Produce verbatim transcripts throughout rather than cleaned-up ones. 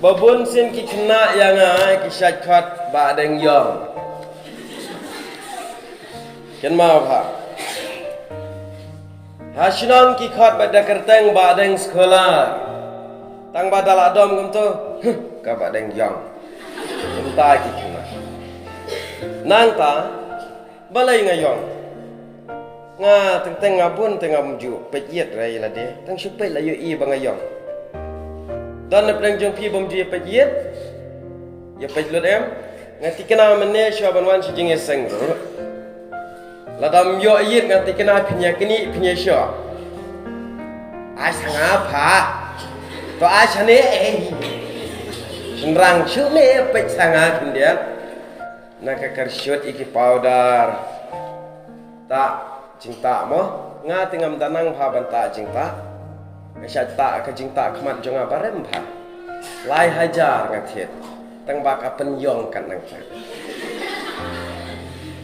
Ba bun sien ki khynnah ïa nga ki shait khot Bahdeng Ïong. Kynmaw bha. Ha shnong ki khot bad da kyrteng Bahdeng Scholar. Tang ba da la dom kumto, huh, ka Bahdeng Ïong. Kumta ki khynnah. Nangta, balei nga ïong? Nga teng teng nga bun te ngam ju peit ïit re ïa lade. Tang shu peit la ïohi ba nga ïong. Don na pdeng jong phi bym ju ïa peit ïit? Ïa peit lut em? Nga thikna mynne shuwa ban wan sha jingïaseng ruh. Lada ym ïoh ïit nga thikna phin ïa knieh phin ïa shoh. Ai sa nga pha. To ai sa ne eh. Shynrang shu ne peit sa nga khyndiat. Na ka kyrshut ïa ki powder. Tah jingtah mo. Nga te ngam da nang bha ban tah jingtah. Nga shait tah ka jingtah khmat jong nga ba rem bha. Lai hajar nga thied. Tang ba ka pynïong kat nangta.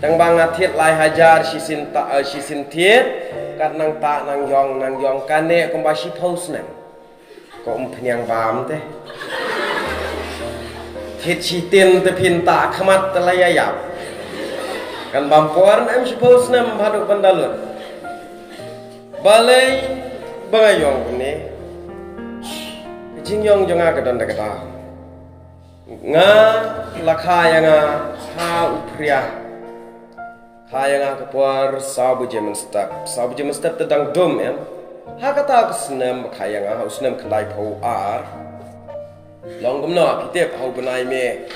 Tang ba nga thied lai hajar shisien tah, eh, shisien thied. Kat nangta nang ïong nang ïong kane kumba shiphew snem. Ko um pynïang bam te. Thied shiteng te phin tah khmat te la ïa ïap. Kan bam por em shiphew snem haduh ban da lut. Balei ba nga ïong kumne? Ka jingïong jong nga ka don da kata. Nga la kha ïa nga ha u phria. Kha ïa nga ka por saw baje mynstep. Saw baje mynstep te dang dum em. Ha kata ka snem ba kha ïa nga ha u snem khyndai phew ar. Long kumno phi tip ha u bnai May.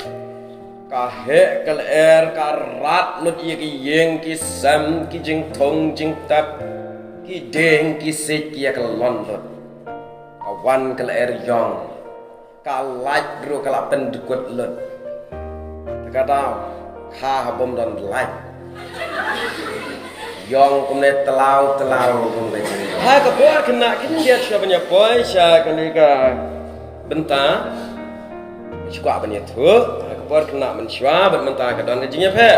Ka heh ka lyer ka rat lut ïa ki ïing ki sem ki jingthung jingtep. Ki dieng ki siej ki ïa ka lon lut. Ka wan ka lyer ïong. Ka lait ruh ka la pyndkut lut. Te ka daw kha ha bym don lait. Ïong kumne tlaw tlaw kumne. Ha ka por khynnah khyndiat shuwa ban ïa poi sha kane ka bynta. Shu kwah ban ïathuh ha ka por khynnah mynshuwa bad mynta ka don ka jingïapher.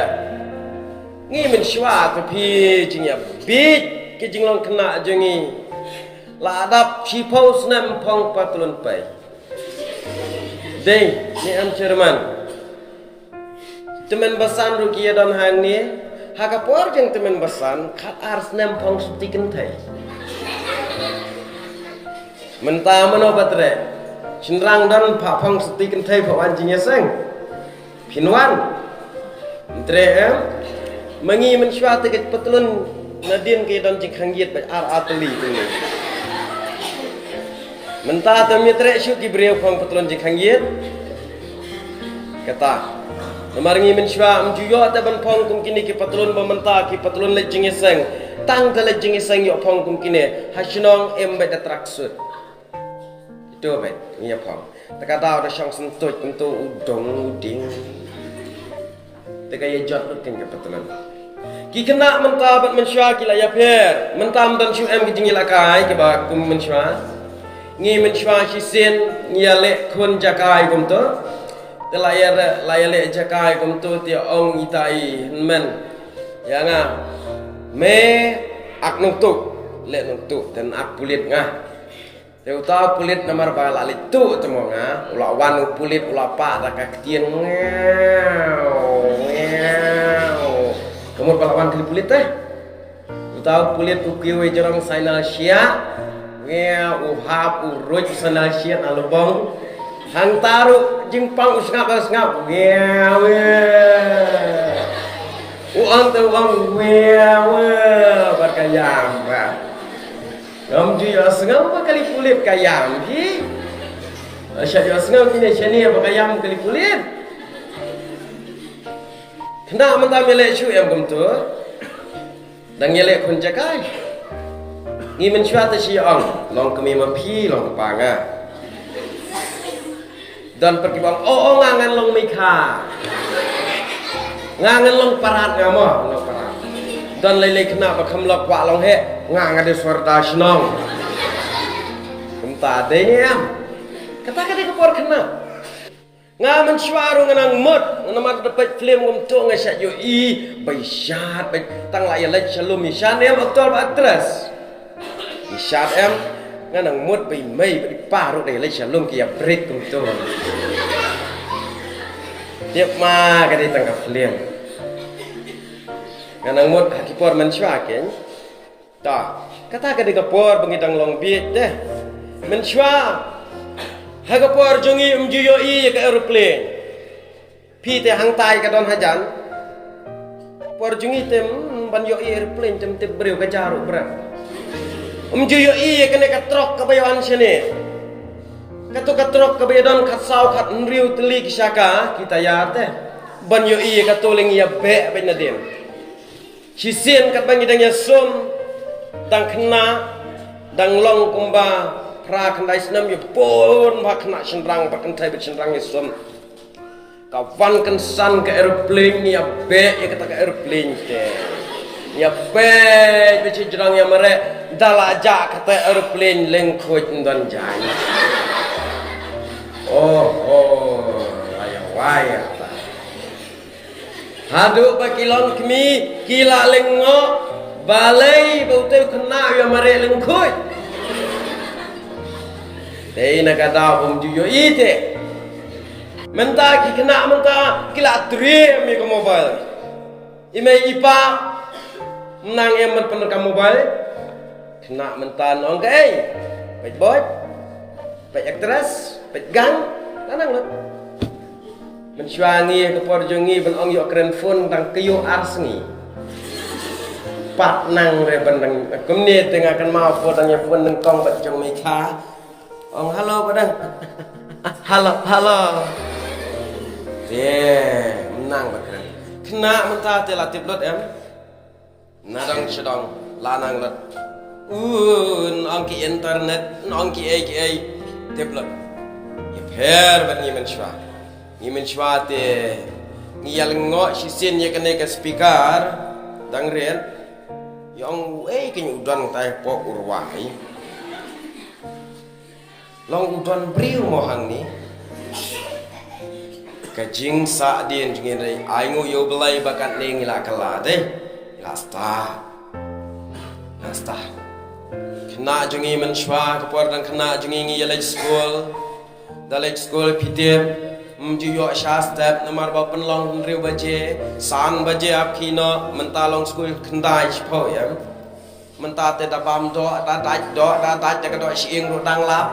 Ngi mynshuwa te phi jingïabit ka jinglong khynnah jong ngi. La dap shiphew snem phong patlun pei. Dei, ni em chairman. Tymmen basan ruh ki ïa don hangne. Ha ka por jong tymmen basan khat ar snem phong suti kynthei. Mynta mano ba treh? Shynrang don pha phong suti kynthei pha wan jingïaseng. Phin wan. Treh em? Ma ngi mynshuwa te ka patlun nadien ka don jingkhang ïit ba ar ar tylli tu. Mynta te ym ïatreh shuh ki briew phong patlun jingkhang ïit. Kata. Namar ngi mynshuwa ym ju ïoh te ban phong kum kine ki patlun ba mynta ki patlun leit jingïaseng. Tang te leit jingïaseng ïoh phong kum kine. Ha shnong em beit da tracksuit. Ito beit ngi ïa phong. Te ka daw da shong syntuid kumto u dong u ding. Te ka ïa jot lut kan ka patlun. Ki khynnah mynta bad mynshuwa ki la ïapher. Mynta ym don shuh em ki jingïalehkai kiba kum mynshuwa. Ngi mynshuwa shisien ngi ïaleh khun jakai kumto. Te la ïa re-, la ïaleh jakai kumto te ong ita i hynmen. Ïa nga. Me ak nongtuh. Leh nongtuh te ak pulit nga. Te uta u pulit namar ba la leit tuh te mo nga, u la wan u pulit u la pah da ka ktien ngew, ngew. Ka mut ba la wan kali pulit te. Uta u pulit u kiew ïa jrong sandal shiah, ngew, u hap u ruid u sandal shiah na lubong. Hangta ruh jingpang u sngap u sngap, ngew, ngew. U ong te u ong, ngew, ngew, bad ka ïam, bad. Ngam ju ïohsngew ba kali pulit ka ïam hi. Sha ïohsngew kine shane ba ka ïam kali pulit. Khynnah mynta me leh shu em kumto. Dang ïaleh khun jakai. Ngi mynshuwa te shi ong long kmie ma phi long kpa nga. Don pat kiba ong, o, o, nga ngan long meikha. Nga ngan long parat nga mo, long parat. Don lei lei khynnah ba kham lok kwah long heh, nga nga dei sordar shnong. Kumta dei ne em. Kata ka dei ka por khynnah. Nga mynshuwa ruh nga nang mut, nga namar da peit film kumto nga shait ïohi ba i shad, ba tang la ïa leit sha lum i shad ne em actor ba actress. I shad em. Nga nang mut ba i mei bad i pa ruh dei leit sha lum ki ïa break kumto. Tip ma ka dei tang ka film. Nga nang mut ha ki por mynshuwa kein. Ta, kata ka dei ka por ba ngi dang long bieit te. Mynshuwa ha ka por jong ngi ym ju ïohi ïa ka aeroplane. Phi te hangtai ka don hajan. Por jong ngi te, mm, ban ïohi aeroplane te ym tip briew ka ja ruh briew. Ym ju ïohi ïa kane ka trok kaba ïa wan shane. Kato ka trok kaba ïa don khatsaw khathynriew tylli ki shaka ki tyre te. Ban ïohi ïa kato leng ïa beh bad nadien. Shisien katba ngi dang ïasum, dang khynnah, dang long kumba phra khyndai snem ïa bun ba khynnah shynrang ba kynthei bad shynrang ïasum. Ka wan kynsan ka aeroplane, ngi ïa beh ïa kata ka aeroplane te. Ngi ïa beh bad shynrang ïa mareh da la jah kata aeroplane lyngkhuid ym don jaiñ. Oh, oh, la ïa wai ïa ta. Haduh ba ki long kmie ki la lyngngoh, balei ba utei u khynnah u ïa mareh lyngkhuid. Dei na ka daw ba ym ju ïohi te. Mynta ki khynnah mynta ki la triem ïa ka mobile. I mei i pa ym nang em ban pyndonkam mobile. Khynnah mynta ong kaei? Peit boit, peit actress, peit gang, la nang lut. Mynshuwa ngi ha ka por jong ngi ban ong ïoh kren phone dang kyiuh ar sngi. Pat nang re ban dang kumne te nga kynmaw phone dang ïa phone nyngkong bad jong Mei Kha. Ong hello ba dang. Hello, hello. Te, ym nang ba kren. Khynnah mynta te la tip lut em. Na dang sha dang la nang lut. Un ong ki internet, un ong ki ei ki ei. Tip lut. Ïa pher bad ngi mynshuwa. Ngi mynshuwa te ngi ïa lyngngoh shisien ïa kane ka speaker dang rit. Ïa ong ei ka ngi u don tai pok u rwai. Long u don briew mo hangne. Ka jingsahdien jong ngi dei ai nguh ïa U Blei ba katne ngi la kylla dei. Ngi la stad. Ngi la stad. Khynnah jong ngi mynshuwa ka por dang khynnah jong ngi ngi ïa leit skul. Da leit skul phi tip ym ju ïoh sha step namar ba pynlong hynriew baje, san baje ap ki noh, mynta long skul khyndai shiphew ïa. Mynta te da bam doh, da dait doh, da dait da ka doh shyieng ruh dang lap.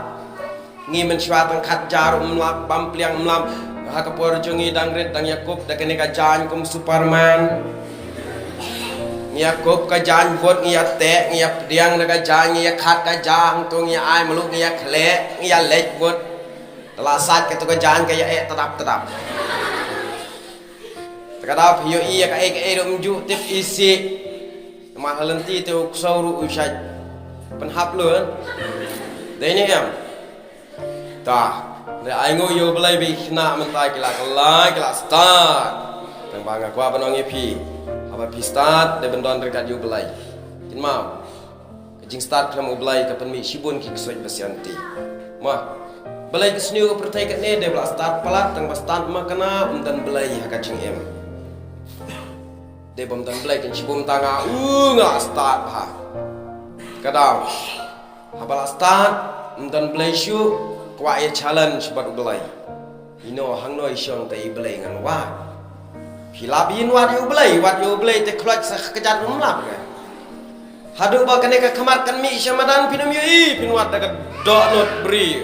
Ngi mynshuwa tang khat ja ruh ym lap, bam pliang ym lap. Ha ka por jong ngi dang rit dang ïa kup da kane ka jaiñ kum Superman. Ngi ïa kup ka jaiñ vote, ngi ïa teh, ngi ïa pdiang da ka jaiñ, ngi ïa khat ka jaiñ, hangto ngi ïa ai mluh, ngi ïa khleh, ngi ïa leit vote. Da la sait kato ka jaiñ ka ïa eh tadap tadap. Te ka dap ïohi ïa kaei kaei ruh ym ju tip isih. Namar ha lynti te u ksew ruh u shait pynhap lun. Dei ne em? Ta, dei ai nguh ïa U Blei ba ki khynnah mynta ki la kylla ki la stad. Tang ba nga kwah ban ong ïa phi, haba phi stad dei ban don ryngkat ïa U Blei. Kynmaw. Ka jingstad khlem U Blei ka pynmih shibun ki ksuid ba sianti. Mo, balei ka sniew ka pyrthei kane dei ba la stad palat tang ba stad ma kane ym don Blei ha ka jingim. Dei bym don Blei kan shibun tang nga u nga stad bha. Ka daw. Haba la stad ym don Blei shuh kwah ïa challenge bad U Blei. Ino hangno i shong te i Blei ngan wad. Phi lap ïa wad ïa U Blei, wad ïa U Blei te khloit sa kjat um lap ka. Haduh ba kane ka khmat kan mih sha madan phin ym ïohi, phin wad da ka dohnud briew.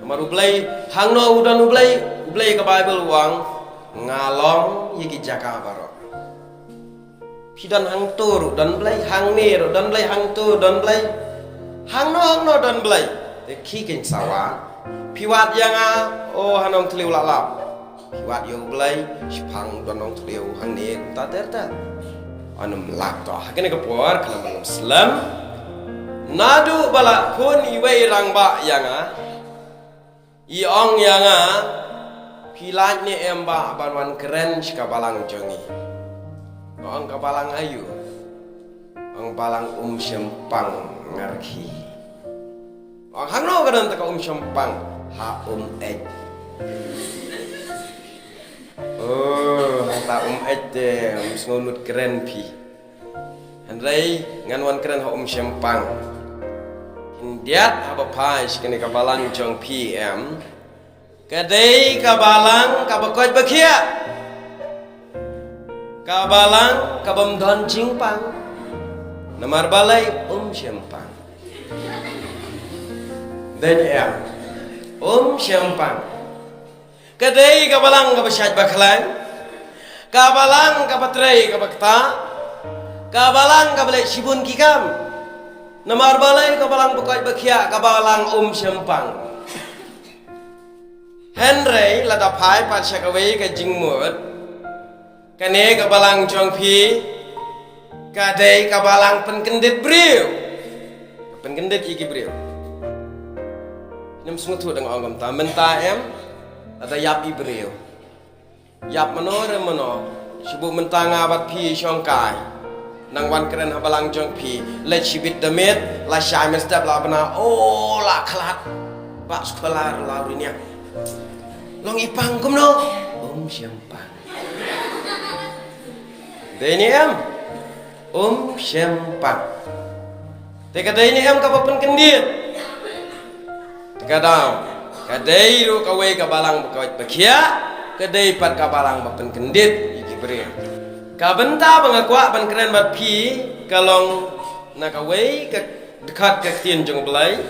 Namar U Blei, hangno u don U Blei, U Blei ka Baibl u ong, nga long ïa ki jaka baroh. Phi don hangto ruh don Blei, hangne ruh don Blei, hangto don Blei. Hangno hangno don Blei. Te khie kein sa wad. Phi wad ïa nga, o ha Nongthliew la lap. Phi wad ïa U Blei, shiphang don Nongthliew hangne kumta ter ter. Ym lap to. Ha kane ka por ka lam lam slem. Naduh ba la khun iwei i rangbah ïa nga. I ong ïa nga, phi lait ne em bah ban wan kren sha ka balang jong ngi. Nga ong ka balang aïu? Ong balang Umshempang Ngarkhi. Ong hangno ka don ta ka Umshempang? Ha Umeit. Oh, hangta Umeit te ym sngew nud kren phi. Hynrei ngan wan kren ha Umshempang. Kin Ïa, haba phai sha kane ka balang jong phi em. Ka dei ka balang kaba koit ba khiah. Ka balang kabym don jingpang. Namar balei? Um shym pang. Dei em. Um shym pang. Ka dei ka balang kaba shait ba khlaiñ. Ka balang kaba trei kaba ktah. Ka balang kaba leh shibun ki kam. Namar balei? Ka balang ba koit ba khiah, ka balang um shym pang. Hynrei lada phai pat sha kawei ka jingmut, kane ka balang jong phi ka dei ka balang pynkyndit briew. Pynkyndit ïa ki briew. Ngam sngewthuh dang ong kumta, mynta em, lada ïap i briew, ïap mano re mano, shibun mynta nga bad phi shongkai. Nang wan kren ha balang jong phi, leit shibit da miet, la shai mynstep la bna, oh, la khlad. Ba skhular la urinia. Long i pang kumno? Um shym pang. Dei ne em? Um shym pang. Te ka dei ne em kaba pynkyndit? Te ka daw, ka dei ruh kawei ka balang ba koit ba khiah, ka dei pat ka balang ba pynkyndit ïa ki briew. Ka bynta ba nga kwah ban kren bad phi ka long na kawei ka dkhot ka ktien jong U Blei.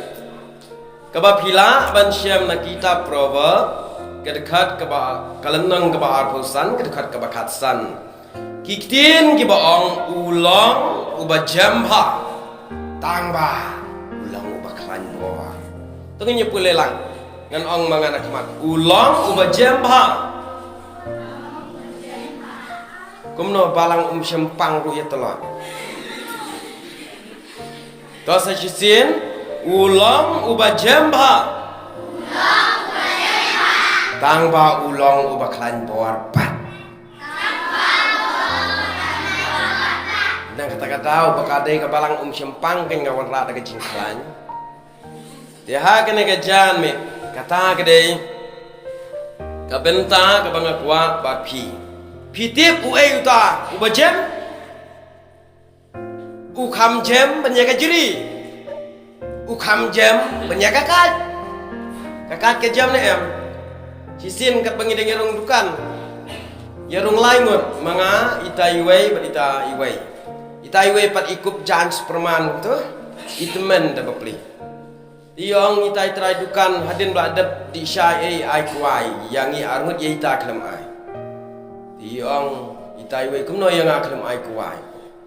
Kaba phi lah ban shem na kitab Proverb, ka dkhot kaba, ka lynnong kaba arphew san, ka dkhot kaba khatsan. Ki ktien kiba ong, u long uba jem bha, tang ba u long uba khlaiñ bor. To ngin ïa pule lang. Ngan ong ma nga na khmat. U long uba jem bha. Kumno balang um shym pang ruh ïa tlot. To sa shisien, u long uba jem bha. Tang ba u long uba khlaiñ bor pat. Nang kata ka daw ba ka dei ka balang um shym pang, kan nga wanrah da ka jingkhlaiñ. Te ha kane ka janmiet, kata ka dei ka bynta kaba nga kwah bad phi. Phi tip uei uta uba jem? U kham jem ban ïa ka jri. U kham jem ban ïa ka kait. Ka kait ka jem ne em? Shisien katba ngi dang ïa rung dukan, ïa rung lai ngut, ma nga, ita iwei bad ita iwei. Ita iwei pat i kup jan Superman tu. I tymmen da bapli. I ong ita i trai dukan, hadien ba la dep dih shai ei ai kwai, ïa ngi arngut ïa ita khlem ai. I ong ita iwei, kumno ïa nga khlem ai kwai?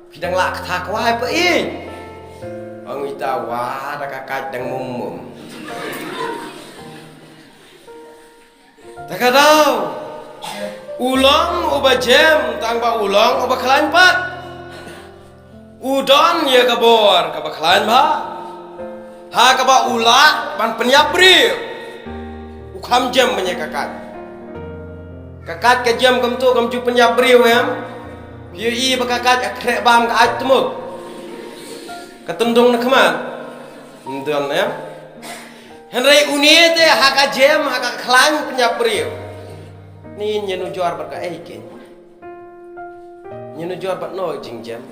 Phi dang lah kata kwai pat ei. Ong ita, wa da ka kait dang mum mum. Ta ka daw, u long uba jem, tang ba u long uba khlaiñ pat. U don ïa ka bor kaba khlaiñ bha, ha kaba u lah ban pynïap briew. U kham jem ban ïa ka kait. Ka kait ka jem kumto, kam ju pynïap briew em? Phi ïohi ba ka kait ka khreh bam ka ait tmuk, ka tyndong na khmat? Ym don em? Hynrei une te ha ka jem, ha ka khlaiñ pynïap briew. Ngin ïa nujor bad kaei kein? Ngin ïa nujor bad no jingjem?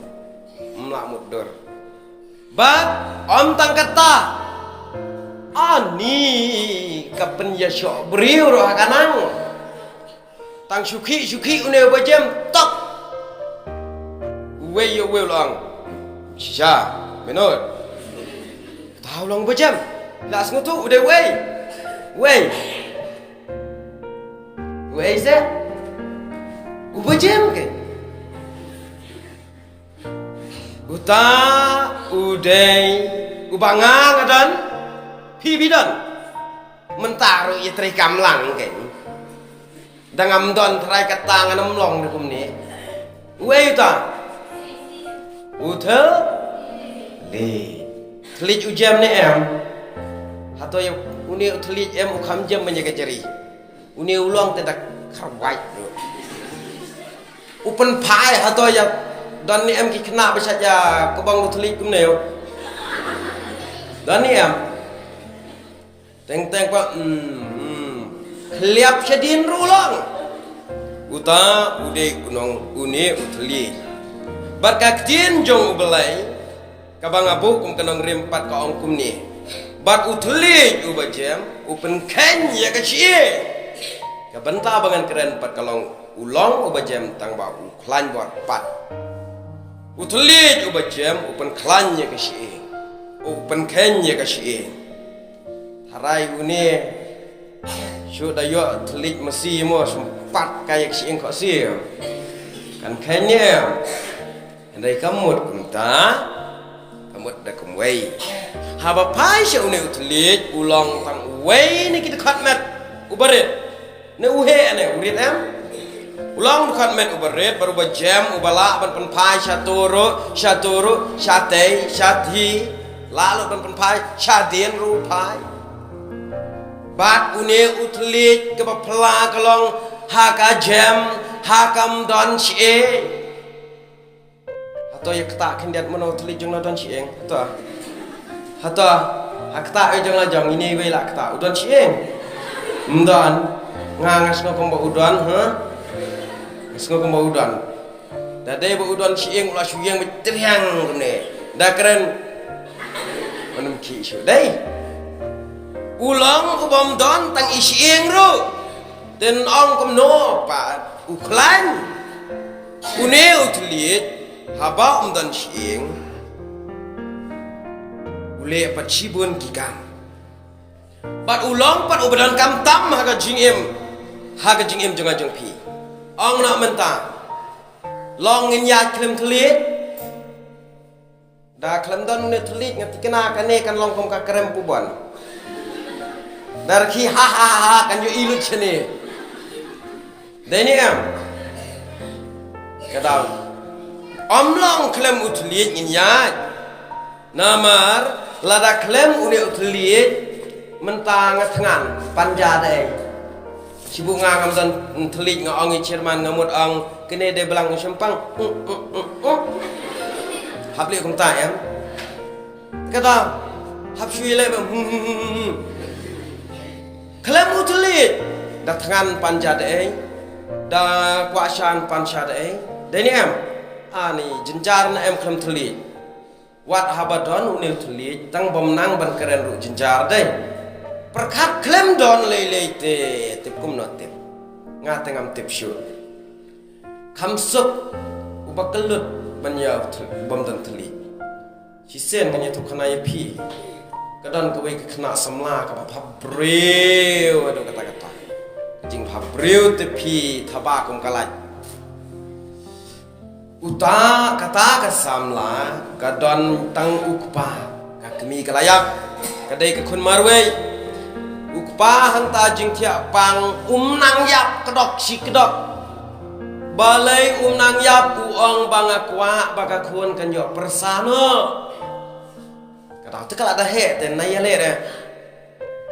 Ym lah mutdur. Bad ym tang kata, ani ka pynïashoh briew ruh ha ka nang. Tang shu khih shu khih une uba jem, tok. Uwei ïa uwei u la ong, shisha, mynno? Uta u long uba jem. La sngewthuh u dei uwei? Uwei? Uwei se? Uba jem kein. Uta u dei uba nga nga don, phi phi don. Mynta ruh ïa trei kam lang kein. Da ngam don trai kata ngan ym long da kumne. Uei uta? U thylliej. Thylliej u jem ne em? Hato ïa une u thylliej em u kham jem ban ïa ka jri? Une u long te da kharwait ruh. U pynphai hato ïa don ne em ki khynnah ba shait ïa kbong u thylliej kumne u? Don ne em? Teng teng pat, hmm, hmm. Khliap shadien ruh long. Uta u dei u nong une u thylliej. Bad ka ktien jong U Blei kaba nga buh kum ka nongrim pat ka ong kumne. Bad u thylliej uba jem u pynkheiñ ïa ka shyieng. Ka bynta ba ngan kren pat ka long, u long uba jem tang ba u khlaiñ bor pat. U thylliej uba jem u pynkhlaiñ ïa ka shyieng, u pynkheiñ ïa ka shyieng. Tharai une shu da ïoh thylliej masi mo, shu pat ka ïa ka shyieng khohsiew. Kan kheiñ ne em? Hynrei ka mut kumta, ka mut da kumwei. Haba phai sha une u thylliej, u long tang uwei na ki dkhot met uba rit. Ne u heh ne u rit em? U long dkhot met uba rit, bad uba jem, uba lah ban pynphai shato ruh, shato ruh, shatei, shathie, lah lut ban pynphai shadien ruh phai. Bad une u thylliej kaba phylla ka long ha ka jem, ha kam don shyieng. Hato ïa ktah khyndiat mano u thylliej jong la don shyieng? Hato? Hato? Ha ktah ïa jong la jong, ine iwei la ktah, u don shyieng? Ym don. Nga, nga sngew kumba u don, ha? Nga sngew kumba u don. Da dei ba u don shyieng u la shu ïeng beit triang kumne. Da kren. Ym khih shuh dei. U long u bym don tang i shyieng ruh. Ten ong kumno pat u khlaiñ. Une u thylliej haba um don shyieng, u leh pat shibun ki kam. Bad u long pat uba donkam tam ha ka jingim, ha ka jingim jong nga jong phi. Ong noh mynta, long ngin ïaid khlem thylliej? Da khlem don une thylliej nga thikna kane kan long kum ka krem pubon. Da rkhie ha ha ha ha kan ïohi lut shane. Dei ne em? Ka daw. Ym long khlem u thylliej ngin ïaid. Namar lada khlem une u thylliej mynta nga thngan pan ja dei. Shu buh nga ngam don thylliej nga ong i chairman nga mut ong kane dei blang shempang. Hap leh kumta em. Kata hap shu leh bang. Khlem u thylliej da thngan pan ja dei. Da kwah shan pan sha dei. Dei ne em? Ani jynjar ne em khlem thylliej? Wat haba don une u thylliej tang bym nang ban kren ruh jynjar dei. Pyrkhat khlem don lei lei te tip kumno tip. Nga te ngam tip shuh. Kham suk uba kyllut ban ïa u thyl-, bym don thylliej. Shisien ngan ïathuh khana ïa phi. Ka don kawei ka khynnah samla kaba bha briew haduh katta katta. Jingpha briew te phi thaba kum ka lait. Uta kata ka samla ka don tang u kpa, ka kmie ka la ïap, ka dei ka khun marwei. U kpa hangta jingthiah pang um nang ïap kdok shi kdok. Balei um nang ïap? U ong ba nga kwah ba ka khun kan ïoh pyrsa noh. Kata te ka la da heh te na ïa leh re.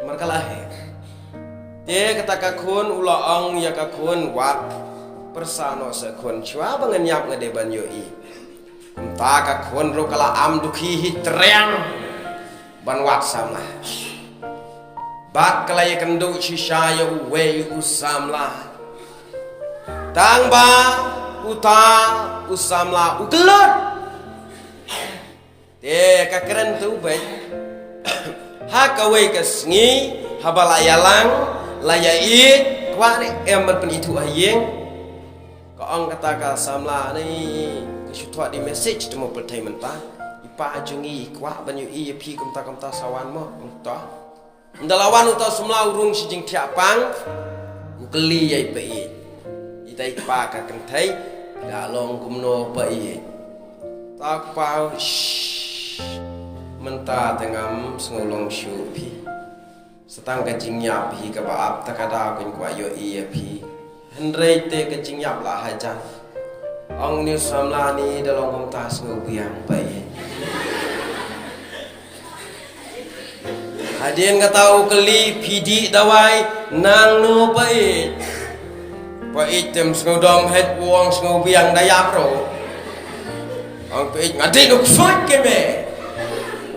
Mar ka la heh. Te kata ka khun u la ong ïa ka khun wat pyrsa noh sa khun, shuwa ba ngan ïap nga dei ban ïohi. Kumta ka khun ruh ka la am dukhi hi triang ban wad samla. Bad ka la ïakynduh shisha ïa uwei u samla. Tang ba uta u samla u kyllut. Te ka kren tu bad ha kawei ka sngi haba la ïalang, la ïaieit, kwah ne em ban pynithuh ha ïing. Ka ong kata ka samla, ni ka shu thoh da i message te mo pyrthei mynta. I pa jong ngi i kwah ban ïohi ïa phi kumta kumta, sa wan mo, ong to. Ynda la wan uta u samla u rung sha jingthiah pang, u kylli ïa i pa-ïeit. Ita i kpa ka kynthei, ka long kumno pa-ïeit? Ta kpa, shh, mynta te ngam sngew long shuh phi. Sa tang ka jingïap hi kaba ap, ta ka daw kan kwah ïohi ïa phi. Hynrei te ka jingïap la hajan. Ong une u samla, ni da long kumta sngew biang pa-ïeit. Hadien kata u kylli, phi dih dawai nangno pa-ïeit? Pa-ïeit te ym sngew dom heh, u ong sngew biang da ïap ruh. Ong pa-ïeit, nga dih na u ksuid keiñ me.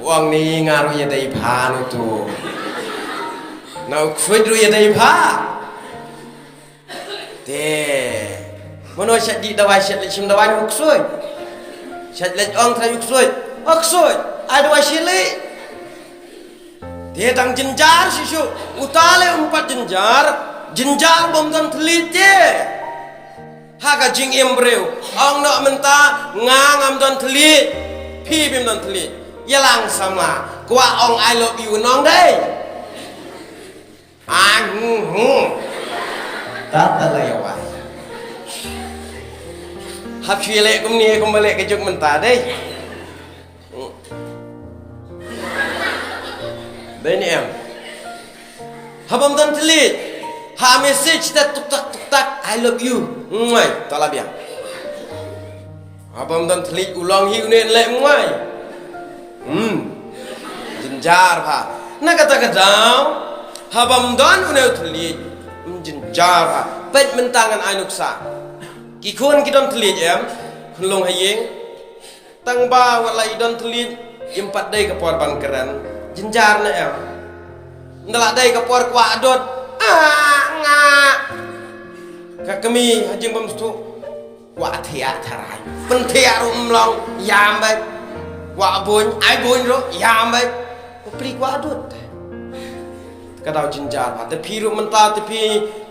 U ong ni nga ruh ïa dei bha na utu. Na u ksuid ruh ïa dei bha. Te mano shet dih dawai, shet leit shim dawai na u ksuid? Shet leit ong trai u ksuid, o ksuid, ai dawai shet leit. Te dang jynjar shisha, uta leh um pat jynjar, jynjar bym don thylliej te. Ha ka jingim briew, ong noh mynta nga ngam don thylliej, phi phim don thylliej. Ïalang samla, kwah ong I love you nong dei. Ah, hmm, hmm. Ta ta la ïa wai. Hap shu leh kumne kumba leh ka juk mynta dei. Dei ne em? Haba ym don thylliej, ha message te tuk tak tuk tak, "I love you." Ngoi, ta la biang. Haba ym don thylliej u long hi une leh ngoi. Hmm. Jynjar bha. Na kata ka daw, haba ym don une u thylliej, hmm, jynjar bha. Peit mynta ngan ai nuksa. Ki khun ki don thylliej em? Khun long ha ïing. Tang ba wat la i don thylliej, im pat dei ka por ban kren. Jynjar ne em? Nda la dei ka por kwah dud. Ah, nga. Ka kmie ha jingbymsngewthuh. Kwah thiah tharai. Pynthiah ruh ym long, ïam beit. Kwah buiñ, ai buiñ ruh, ïam beit. Bapli kwah dud. Ka daw jynjar bha. Te phi ruh mynta te phi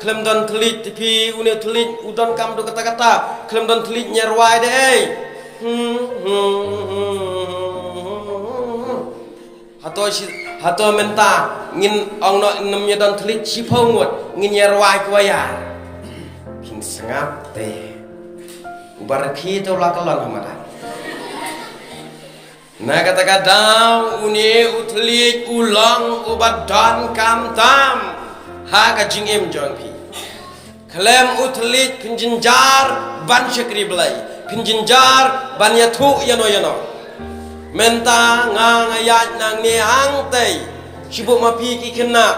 khlem don thylliej, te phi une thylliej u donkam dei kata kata. Khlem don thylliej ñiarwai de ei. Hmm, hmm, hmm, hmm, hmm. Hato shi, hato mynta ngin ong noh ngim ïa don thylliej shiphew ngut, ngin ïarwai kwah ïa. Phin sngap te. U ba rakhe te u la ka lon ha madan. Na kata ka daw une u thylliej u long uba donkam tam ha ka jingim jong phi. Khlem u thylliej phin jynjar ban shakri Blei, phin jynjar ban ïathuh ïano ïano. Mynta nga nga ïaid nangne hangtei, shibun ma phi ki khynnah,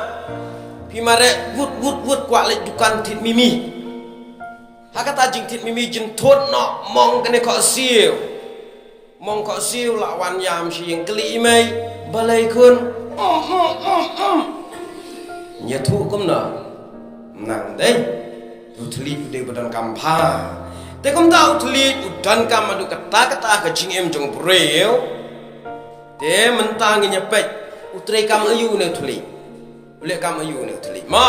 phi mareh wut wut wut kwah leit dukan thied mimi. Ha kata jingthied mimi jynthut noh mong kane khohsiew. Mong khohsiew la wan ïam shi ïing kylli i mei, balei khun? Mm, mm, mm, mm. Ïathuh kumno? Nang dei. U thylliej u dei ba donkam bha. Te kumta u thylliej u donkam haduh katta katta ka jingim jong u briew. Te mynta ngin ïa peit u treikam aïu une u thylliej. U leh kam aïu une u thylliej? Ma.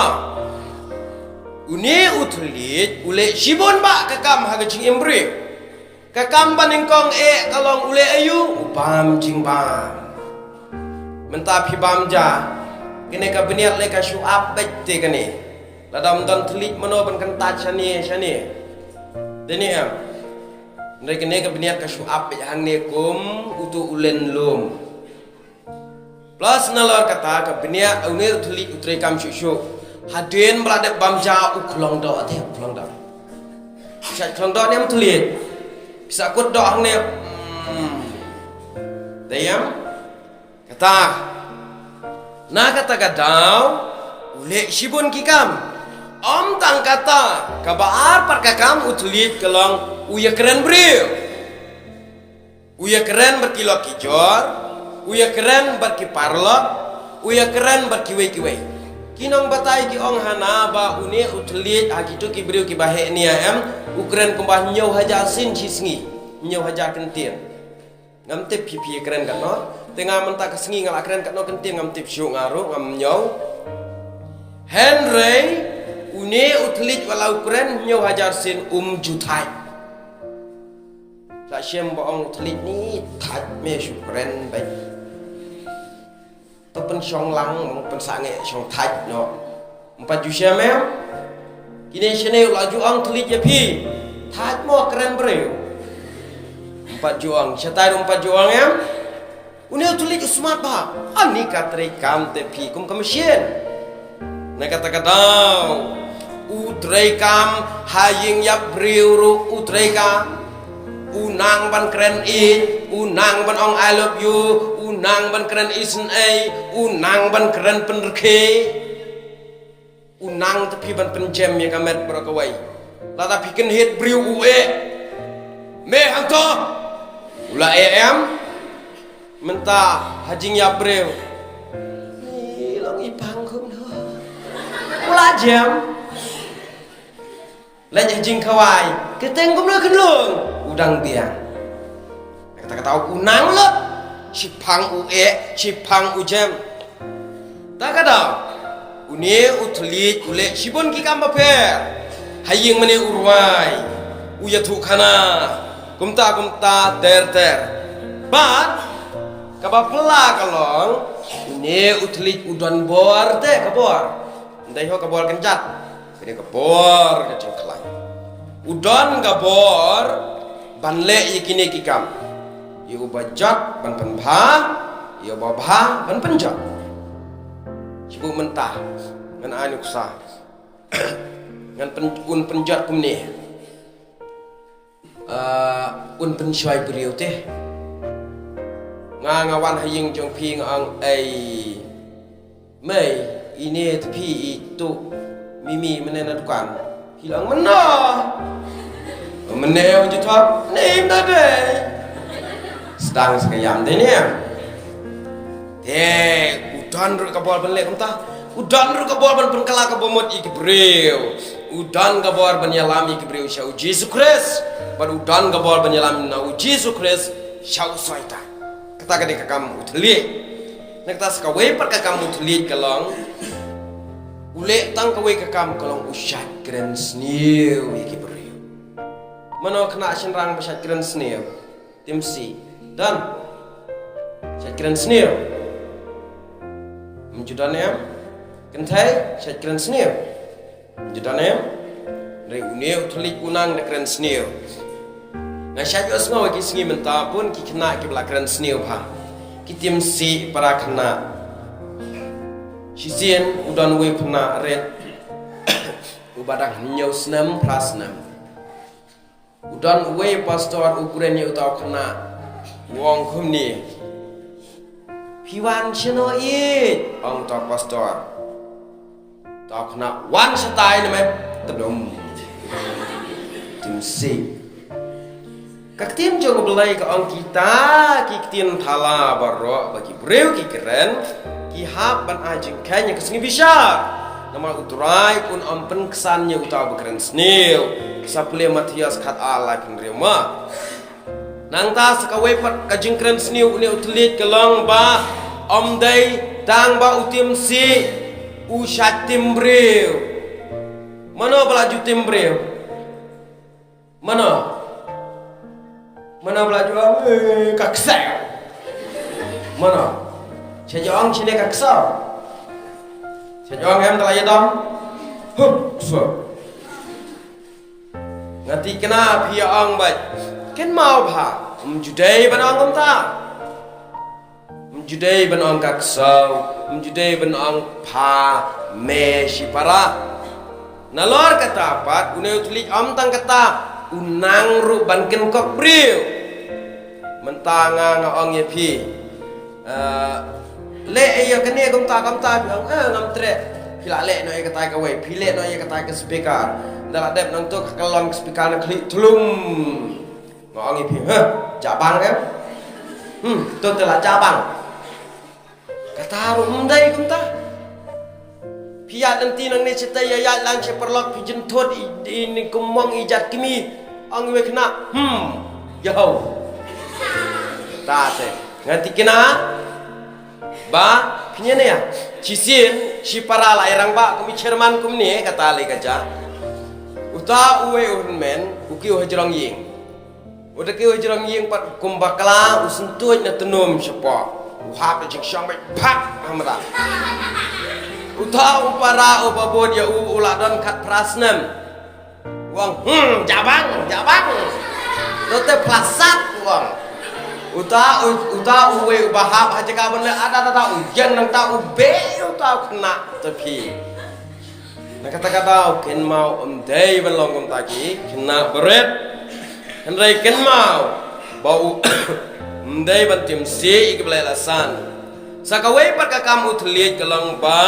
Une u thylliej u leh shibun bah ka kam ha ka jingim briew. Ka kam ba nyngkong eh ka long u leh aïu? U bam jingbam. Mynta phi bam ja. Kane ka bniat leh ka shu ap beit te kane. Lada ym don thylliej mano ban kyntait shane shane. Dei ne em? Hynrei kane ka bniat ka shu ap beit hangne kum uto u len lum. Plus nalor kata ka bniah une u thylliej u treikam shuh shuh. Hadien ba la dep bam ja u khlong doh te u khlong doh. Pisa khlong doh ne em thylliej. Pisa kut doh hangne. Hmm. Dei em? Kata. Na kata ka daw u leh shibun ki kam. Ym tang kata, kaba ar pat ka kam u thylliej ka long u ïakren briew. U ïakren bad ki lok ki jor, u ïakren bad ki paralok, u ïakren bad kiwei kiwei. Ki nongbatai ki ong hana ba une u thylliej ha kito ki briew kiba heh nia em, u kren kumba hynñiew hajar sien shi sngi, hynñiew hajar kyntien. Ngam tip phi phi ïakren katno, te nga mynta ka sngi nga la kren katno kyntien ngam tip shuh nga ruh ngam ñiew. Hynrei une u thylliej wat la u kren hynñiew hajar sien um ju thait. La shem ba ong thylliej ni thait me shu kren beit. To pynshong lang, pynshong ngeh shong thait noh. Ym pat ju shem em? Kine shane u la ju ong thylliej ïa phi. Thait mo kren briew. Ym pat ju ong, shatai ym pat ju ong em? Une u thylliej u smat bha. Ani ka treikam te phi kum ka machine. Na kata ka daw u treikam ha ïing ïap briew ruh u treikam. U nang ban kren ïeit, u nang ban ong I love you, u nang ban kren isynei, u nang ban kren pynrkhie. U nang te phi ban pynjem ïa ka met baroh kawei. Lada phi kynhied briew u eh. Me hangto. U la eh em. Mynta ha jingïap briew. Ih, long i pang kumno. U la jem. Leit ha jingkhawai. Kyrteng kumno kynlong. U dang biang. Kata kata u nang lut. Shiphang u eh, shiphang u jem. Ta ka daw, une u thylliej u leh shibun ki kam bapher. Ha ïing mane u rwai, u ïathuh khana, kumta kumta ter ter. Bad kaba phylla ka long, une u thylliej u don bor te, ka bor. Ndai ho ka bor kynjat. Kane ka bor ka jingkhlaiñ. U don ka bor ban leh ïa kine ki kam. Ïa uba jot ban pynbha, ïa uba bha ban pynjot. Shu mynta ngan ai nuksa. Ngan pyn, un pynjot kumne. Ah, un pynshoi briew te. Nga, nga wan ha ïing jong phi nga ong, "Ei mei, ine te phi i tu Mimi mane na dukan." Phi la ong, "Mano?" "Mane u ju thok." "Ne, im da dei." Sdang sa ka ïam dei ne. Te u don ruh ka bor ban leh kumta. U don ruh ka bor ban pynkylla ka bamut ïa ki briew. U don ka bor ban ïalam ïa ki briew sha u Jisu Khrist. Bad u don ka bor ban ïalam na u Jisu Khrist sha u Soitan. Kata ka dei ka kam u thylliej. Na kata sa kawei pat ka kam u thylliej ka long, u leh tang kawei ka kam ka long u shait kren sniew ïa ki briew. Mano khynnah shynrang ba shait kren sniew? Tim sih. Don? Shait kren sniew? Ym ju don em? Kynthei, shait kren sniew? Ym ju don em? Hynrei une u thylliej u nang da kren sniew. Nga shait ïohsngew ha ki sngi mynta bun ki khynnah kiba la kren sniew bha. Ki tim sih para khynnah. Shisien u don uwei u khynnah rit uba dang hynñiew snem, phra snem. U don uwei pastor u kren ïa uta u khynnah. U ong kumne, "Phi wan shano ïeit?" Ong uta u pastor. Uta u khynnah, "Wan shatai ne me." Tdum. Tim sih. Ka ktien jong u Blei ka ong kita ki ktien thala baroh ba ki briew ki kren, ki hap ban ai jingkheiñ ha ka sngi bishar. Namar u Trai un ym pynksan ïa uta uba kren sniew. Sa pule Mathaios khatar laiphew hynriew ma. Nangta sa kawei pat ka jingkren sniew une u thylliej ka long ba ym dei tang ba u tim sih u shait tim briew. Mano ba la ju tim briew? Mano? Mano ba la ju ong, "Eh, ka ksew"? Mano? Sha ju ong shane ka ksew? Sha ju ong em da la ïadom? Huh, ksew. Nga thikna phi ïa ong bad kynmaw bha, ym ju dei ban ong kumta. Ym ju dei ban ong ka ksew, ym ju dei ban ong pha, me, shipara. Nalor kata pat, une u thylliej ym tang kata, u nang ruh ban kynkok briew. Mynta nga, nga ong ïa phi. Eh, leh ïa kane kumta kumta, phi ong, eh, ngam treh. Phi la leh noh ïa katai kawei, phi leh noh ïa katai ka speaker. Da la dep nangta ka kalon ka speaker na khlieh thlum. Nga ong ïa phi, "Heh, jabang em?" Hmm, to te la jabang. Kata ruh ym dei kumta. Phi ïaid lynti nangne shatei, ïaid lang sha paralok, phi jynthut i, i, i kumwang i jait kmie. Ong iwei khynnah, hmm, ïa hau. Ta te. Nga thikna ba phi ñiew ne ïa. Shisien, shipara la ïa rangbah kum i chairman kumne, kata lei ka jia. Uta uwei u hynmen, u kiew ha jrong ïing. Uta kiew ha jrong ïing pat kum bakla, u syntuid na tnum shapoh. U hap da jingshong beit phak ha mata. Uta u para uba bud ïa u, u la don khatphra snem. U ong, "Hmm, jabang, jabang." To te phlasat, u ong. Uta, u-, uta uwei uba hap ha jaka ban leh, ada, ada, ada, u ïeng nangta u beh, uta u khynnah, uta phi. Na kata ka daw, kynmaw ym dei ban long kumta ki khynnah barit. Hynrei kynmaw ba u ym dei ban tim sih ïa ki ba la ïa la san. Sa kawei pat ka kam u thylliej ka long ba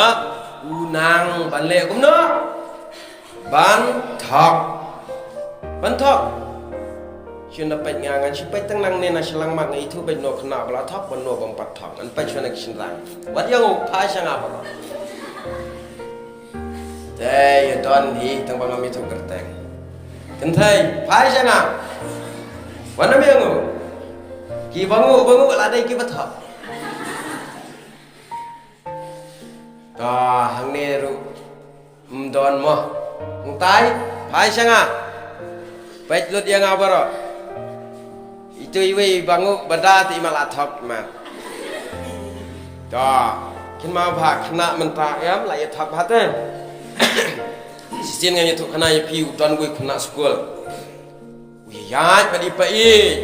u nang ban leh kumno? Ban thok. Ban thok. Shu na peit nga, ngan shu peit tang nangne na shyllangmat, nga ithuh beit no khynnah ba la thok, ba no bym pat thok. Ngan peit shuwa na ki shynrang. Wat ïa u phai sha nga baroh. Te ïa don hi tang ba ngam ithuh kyrteng. Kynthei, phai sha nga. Wat nym ïa u. Ki ba nguh, ba nguh la dei ki ba thok. Ta hangne ruh ym don mo. Ngtai, phai sha nga. Peit lut ïa nga baroh. Itu iwei ba nguh ba da te i ma la thok ma. Ta, kynmaw bha khynnah mynta em la ïa thok bha te. Shisien nga ïathuh khana ïa phi u don wei khynnah skul. U ïaid bad i pa ïeit.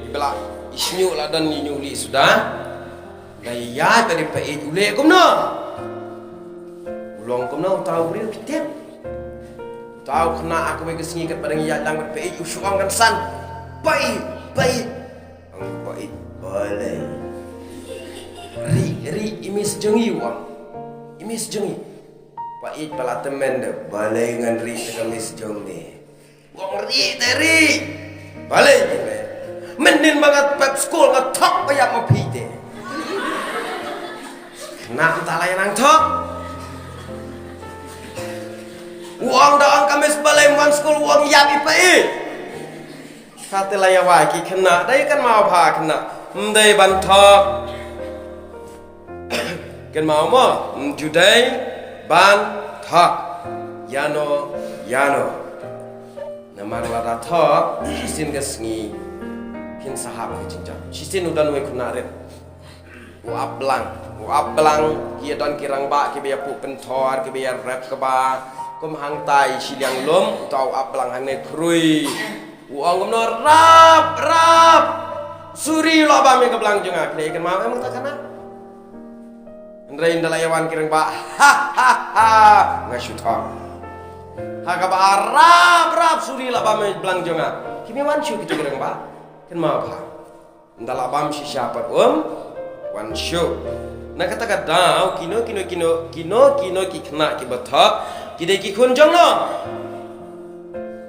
I ba la i shñiuh la don i ñiuh li suda. Da ïaid bad i pa ïeit u leh kumno? U long kumno uta u briew ki tip. Uta u khynnah ha kawei ka sngi katba dang ïaid lang bad pa ïeit u shu ong kan san. Pa ïeit, pa ïeit. Ong pa ïeit, balei? Ri, ri, i miss jong i u ong. I miss jong i. Pa ïeit ba la tymmen de, balei ngan ri te ka miss jong me. Wang ri te ri. Balei ni me. Mynnin ba nga pep skul nga thok ba ïap ma phi te. Khynnah mynta la ïa nang thok. Wang da ong ka miss balei ym wan skul wang ïap i pa ïeit. Sa te la ïa wai ki khynnah dei kynmaw bha khynnah. Ym dei ban thok. Kynmaw mo, ym ju dei ban thok. Ïano, ïano. Namar lada thok, shisien ka sngi phin sa hap ka jingjop. Shisien u don wei khynnah rit. U ap blang, u ap blang, ki ïa don ki rangbah, ki ba ïa puh pynthor, ki ba ïa rep kaba. Kum hangtai shiliang lum, uta u ap blang hangne khrui. U ong kumno rap, rap. Suri lo ba me ka blang jong nga, kine kynmaw em uta khynnah. Hynrei ynda la ïa wan ki rangbah. Ha ha ha. Nga shu thok. Ha kaba rap rap suri la ba me blang jong nga. Ki me wan shu ki jong ki rangbah. Kynmaw bha. Ynda la bam shisha pat um wan shu. Na kata ka daw kino kino kino kino kino ki khynnah ki ba thok ki dei ki khun jong no.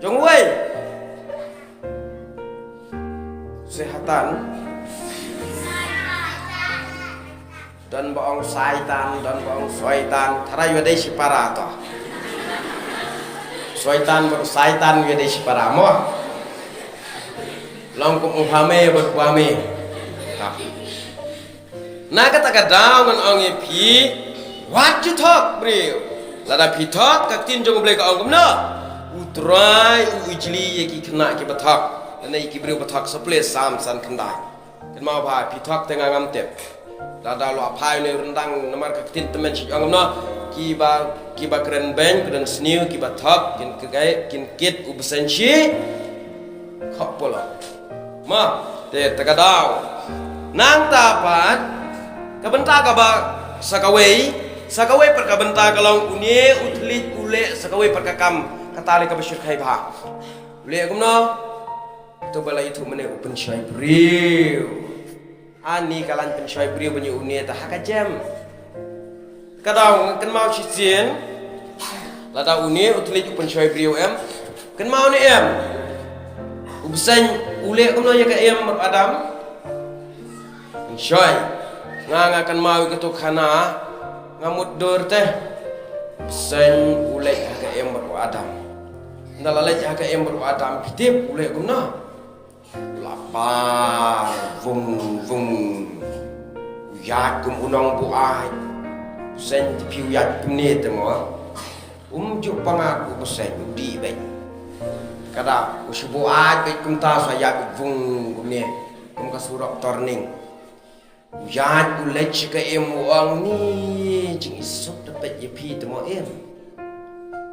Jong wei. Sehatan. Don ba ong Saitan, don ba ong Soitan, tharai ïa dei shipara to. Soitan bad Saitan ïa dei shipara mo. Long kum u phame bad u phame. Na kata ka daw ngan ong ïa phi, wat ju thok briew. Lada phi thok ka ktien jong U Blei ka ong kumno? U Trai u ijli ïa ki khynnah ki ba thok. Lane ïa ki briew ba thok sa pule Salm san khyndai. Kynmaw bha phi thok te nga ngam tip. Lada lok phai ne ryndang namar ka ktien tymmen shu ong kumno. Ki ba ki ba kren beiñ kren sniew ki ba thok kin kai kin kit u bseiñ shi. Khop polo. Ma te ta ka daw. Nangta pat ka bynta kaba sa kawei sa kawei pat ka bynta ka long une u thylliej u leh sa kawei pat ka kam kata lei kaba shyrkhei bha. U leh kumno? To ba la ithuh mynne u pynshoi briew. Ani ka lain pynshoi briew ban ïa une ta ha ka jem. Ka daw kynmaw shisien. Lada une u thylliej u pynshoi briew em. Kynmaw ne em. U bseiñ u leh kumno ïa ka em bad u Adam. Pynshoi. Nga nga kynmaw ïa kato khana. Nga mut dur te. U bseiñ u leit ha ka em bad u Adam. Ynda la leit ha ka em bad u Adam phi tip u leh kumno. La par vung vung. U ïaid kum u nongbuaid. U bseiñ te phi u ïaid kumne te mo. Um ju pyngat u bseiñ u dih beit. Ka daw u shu buaid beit kumta sa ïaid beit vung kumne. Kum ka surok turning. U ïaid u leit sha ka em u ong ni jingisuk da peit ïa phi te mo em.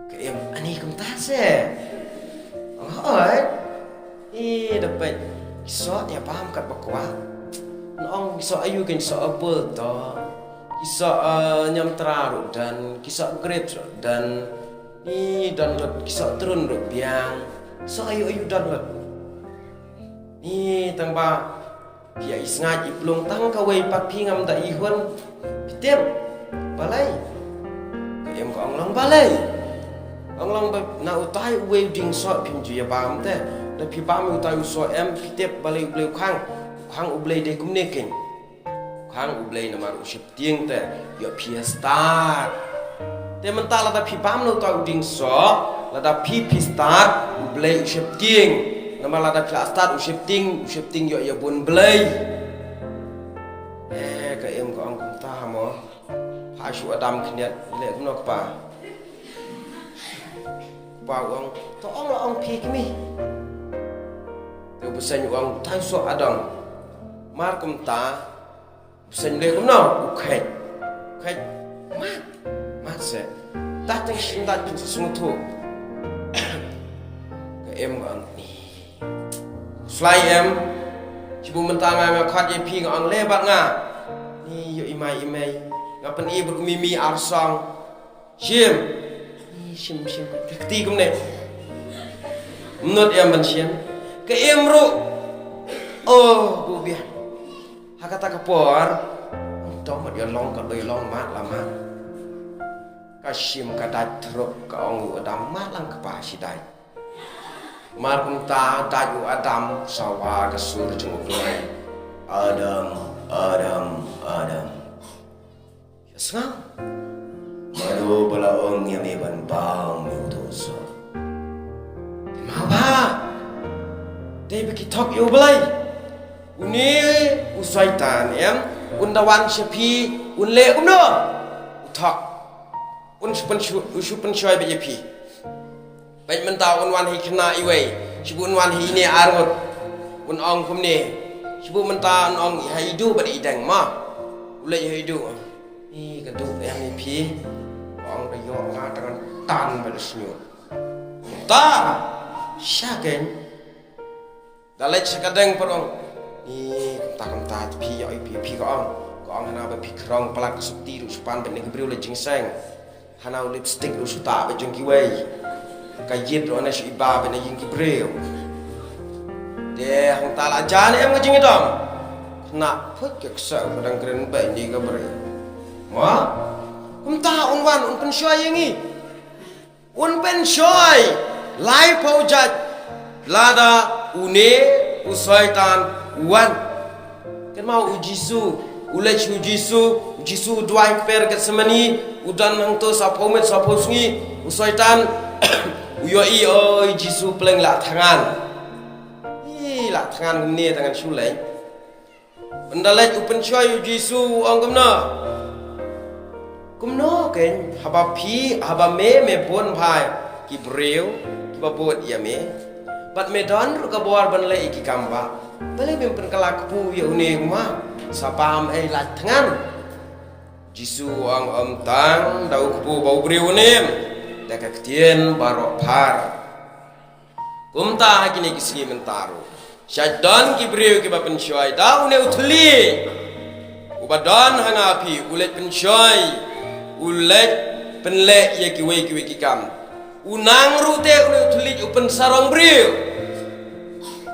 Ka em ani kumta se. Ong hoi. I da peit ki soh ïa bam kat ba kwah. Nong ki soh ayu ken soh apple to. Ki soh eh, ñiamtra ruh don, ki soh grapes ruh don. I don lut ki soh trun ruh biang. Soh ayu ayu don lut. I tang ba Phi ïa i sngaid i plung tang kawei pat phi ngam da i hun. Phi tip. Balei. Ka em ka ong long balei. Ong long ba na utai uwei u dieng soh phim ju ïa bam te. Da phi bam utai u soh em phi tip balei U Blei u khang. U khang U Blei dei kumne keiñ. U khang U Blei namar u sheptieng te. Ïoh phi ïa stad. Te mynta lada phi bam na uta u dieng soh, lada phi phi stad, U Blei u sheptieng. Namar lada phi la stad u sheptieng, u sheptieng ïoh ïa bun blei. Eh, ka em ka ong kumta mo. Ha Shu Adam khyndiat, leh kumno kpa? Kpa u ong, to ong la ong phi kmie. Te u bseiñ u ong, tai soh Adam. Mar kumta, u bseiñ leh kumno? U kheit. U kheit. Mat. Mat se. Tat teng shin tat teng sngewthuh. Ka Im ka ong ni. Slai em, chibu mynta nga nga khot ïa phi nga ong leh bad nga. Ni ïoh i mai i mei. Nga pyn-i bad u mimi arsong. Shim. Ni shim shim. Ka kti kumne. Mynta em ban shim. Ka Im ruh. Oh, bu biang. Ha kata ka por. Tong mat ïa long ka dei long mat la mat. Ka Shim ka dait thrup ka ong u Adam mat lang kpa shi dait. Mar kumta dait u Adam sawa ka sur jong u Blei. Adam, Adam, Adam. Ïa sngew. Mano ba la ong ïa me ban bam ïa u dosa. Ma ba. Dei ba ki thok ïa u Blei. Une u Soitan em un da wan sha phi un leh kumno? U thok. Un shu pynshoi, un shu pynshoi bad ïa phi. Bad mynta un wan hi khynnah iwei. Shu un wan hi ine arngut. Un ong kumne. Shu mynta un ong ha idu bad ideng ma. U leh ha idu. Ni ka duk em ni phi. Ong ka ïoh nga tang tan bad shnyu. Ta. Sha ken. Da leit sha ka deng parong. Ni kumta kumta phi ïoh phi phi ka ong. Ka ong hana ba phi khrong palat ka sukti ruh shu pan bad ni ka briew la jingseng. Hana u lipstick ruh shu ta bad jong kiwei. Ka yit ruh na shu iba bad na ïing ki briew. Te hangta la jan em ka jingïadom. Khynnah phut ka ksa ka dang kren bad ni ka briew. Mo? Kumta un wan un pynshoi ïa ngi. Un pynshoi lai phew jait lada une u Soitan u wan. Kynmaw u Jisu, u leit u Jisu, u Jisu u duwai kper Getsemani, u don hangto sa phew miet sa phew sngi, u Soitan u ïohi oi Jisu pleng la thngan. Ih la thngan ne thngan shu leit. Ynda leit u pynshoi u Jisu u ong kumno? Kumno kein haba phi haba me me bun bha ki briew kiba bud ïa me. Bad me don ruh ka bor ban leh ïa ki kam ba. Balei mem pynkylla kpu ïa une u ma? Sa bam ei la thngan. Jisu u ong ym tang da u kpu ba u briew u nym. Da ka ktien baroh phar. Kumta ha kine ki sngi mynta ruh. Shait don ki briew kiba pynshoi da une u thylliej. Uba don ha nga phi u leit pynshoi. U leit pynleh ïa kiwei kiwei ki kam. U nang ruh te une u thylliej u pynsarong briew.